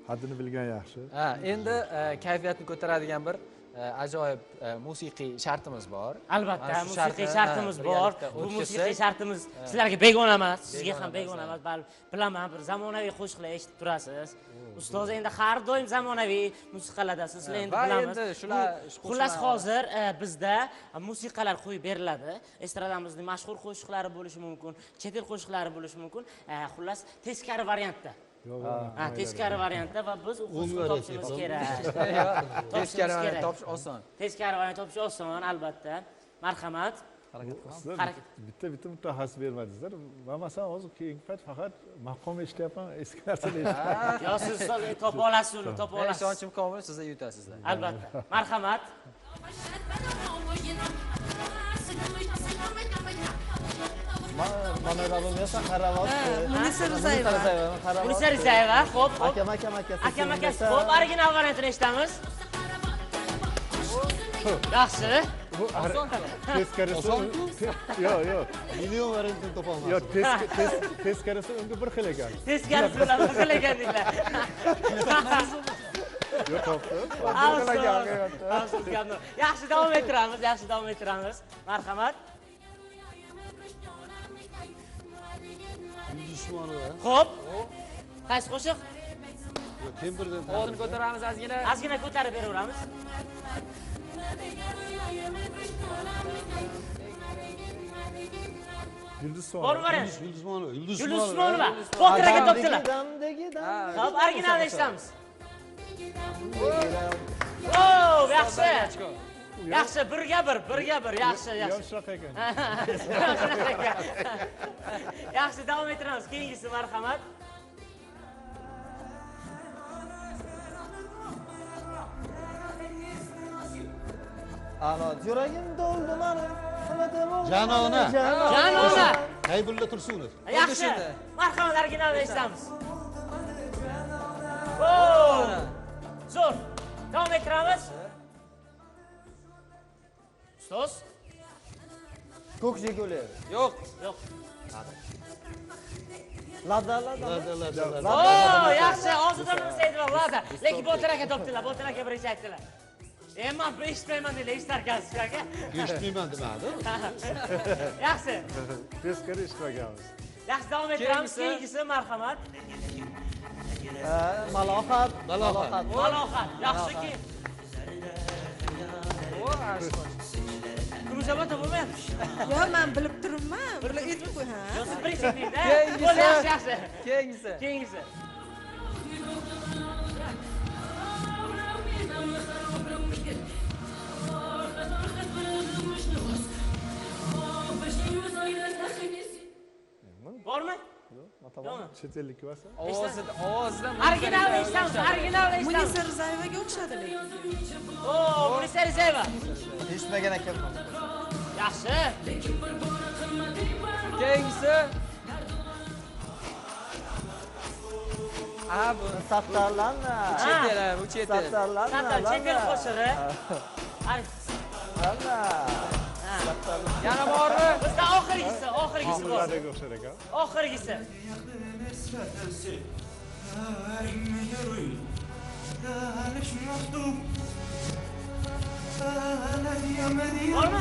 Haddini bilgan yaxshi. Ha, endi kayfiyatni ko'taradigan bir ajoyib musiqiy shartimiz bor. Albatta, musiqiy shartimiz bor. Bu musiqiy shartimiz sizlarga begona emas, sizga ham begona emas. Bilaman, bir zamonaviy qo'shiqlar eshitib turasiz. Ustoz endi har doim zamonaviy musiqalardasiz, sizlar endi bilamiz. Xullas hozir bizda musiqalar qo'yib beriladi. Estradamizning mashhur qo'shiqlari bo'lishi mumkin, chet el qo'shiqlari bo'lishi mumkin. Xullas teskari variantda. Ha, teskari variantda va biz u qo'shiqni topishimiz kerak. Teskari variant topish oson. Teskari variant topish oson, albatta. Marhamat. Harakat. Bitta mutaxassis bermadingizlar. Men masalan hozir keyingi payt faqat maqom eshityapman, eski narsalar eshityapman. Yo, siz ustoz topa olasiz uni, topa olasiz. Ishonchim komil, siz yutasizlar. Albatta. Marhamat. Mana bo'lmasa qaravot. Munisa Rizayeva. Munisa Rizayeva, xo'p, xo'p. Akam akam akasi. Akam akasi, xo'p, original variantini eshitamiz. Yaxshi. Bu teskarisi. Yo'q, yo'q. Million variantini topa olmadim. Yo'q, teskarisi unga bir xil ekan. Teskarisi bilan bir xil ekan deylar. Yo'q, topdi. Afsus, yaxshi davom ettiramiz, yaxshi davom ettiramiz. Marhamat. Xo'p. Qaysi qo'shiq? Temburdan. Ovozini ko'taramiz ozgina. Ozgina ko'tarib beraveramiz. Yulduz Usmonova. Bormi variant? Yulduz Usmonova. Yulduz Usmonova. Botir aka topdilar. Xo'p, originalni eshitamiz. Oh, yaxshi. Yaxshi, birga bir, birga bir, yaxshi, yaxshi. Shunaqa ekan. Yaxshi, davom ettiramiz. Keyingisi marhamat. Ana, yuragim to'ldi mani. Janona. Janona. Haybulla Tursunov. Yaxshi. Marhamat, originalni eshitamiz. Oh! Zo'r. Davom ettiramiz. Ustoz? Ko'k Jiguli. Yo'q. Yo'q. Lada, lada. Lada, lada. Oo, yaxshi. Og'zidan Saidova, Lada. Lekin Botir aka topdilar. Botir aka birinchi aytdilar. Men eshitmayman dedilar, eshitarkansiz aka. Eshitmayman demadi. Yaxshi. Teskari eshitmaganmiz. Yaxshi, davom ettiramiz. Keyingisi marhamat. Malohat. Malohat. Malohat. Yaxshiki. Kumush opa topolmayapsiz? Yo'q, men bilib turibman. Bular aytib qo'y, ha. Yo'q, siz birinchi aytdingiz-da. Bo'ldi, yaxshi, yaxshi. Keyingisi. Keyingisi. Bormi? Yo'qmi? Chet ellik emas. Ovozidan originalni eshitamiz, originalni eshitamiz. Munisa Rizayevaga o'xshadi lekin. O, Munisa Rizayeva. Eshitmagan ekanman. Yaxshi. Keyingisi. Ha, bu Sattarlanma. Chet el, bu chet el. Sattarlanma. Sattar chet el qo'shig'i. Lana. Yana bormi? Bizda oxirgisi, oxirgisi bor. Ladaga o'xshar ekan. Oxirgisi. Bormi?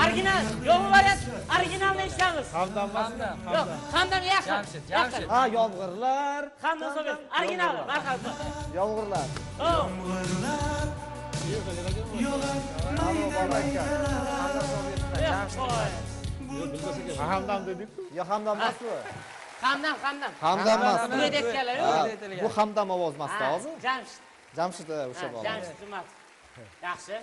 Original, yo'qmi variant? Originalni eshitamiz. Hamdam emasmi? Yo'q, Hamdam yaqin. Jamshid, Jamshid. Ha, yomg'irlar. Hamdam Sobir, original, marhamat. Yomg'irlar. Oh, Hamdam dedik-ku. Yo, Hamdam emas bu. Hamdam, Hamdam. Hamdam emas. Duet etganlar, Bu Hamdam ovoz emasda hozir. Jamshid. Jamshid o'sha bola. Jamshid Jumatov. Yaxshi.